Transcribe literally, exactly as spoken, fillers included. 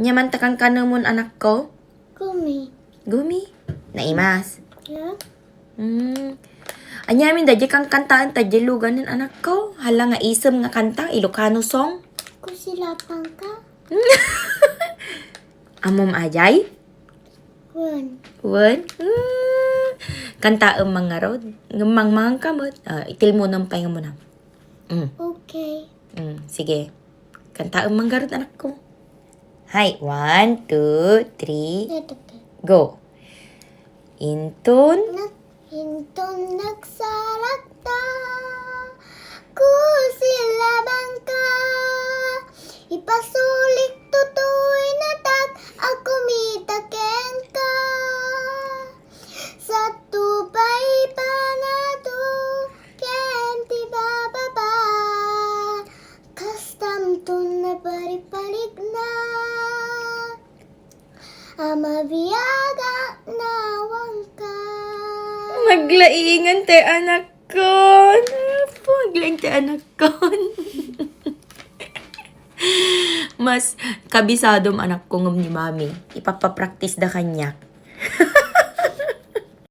Ania man ta kankanemon, anakko? Gumi. Gumi? Naimas. Yeah. Hmm. Ania amin daydi kankantaen ta diay luganen, anakko? Hala nga isem nga kanta, Ilocano song? Kusilapang ka? Ammom a diay? Wen. Wen? Hmm. Kantaem man ngarud. Ngem mangmangan ka met. Ah, itilmonem pay nga muna. Mm. Okay. Mm, sige. Kantaem man ngarud, anakko. Hay, one, two, three, go. Inton? Nag-, inton nagsarakta, kusilabang ka. Ipasulik toy natak a kumita kenka. Sa tupay panato ken ti bababa, kastamton napariparigna a mabiagak nawangka. Naglaingan ti anakkon. Naglaing ti anakkon. Mas kabisadom, anakko, ngem ni Mami. Ipapapraktisda kaniak.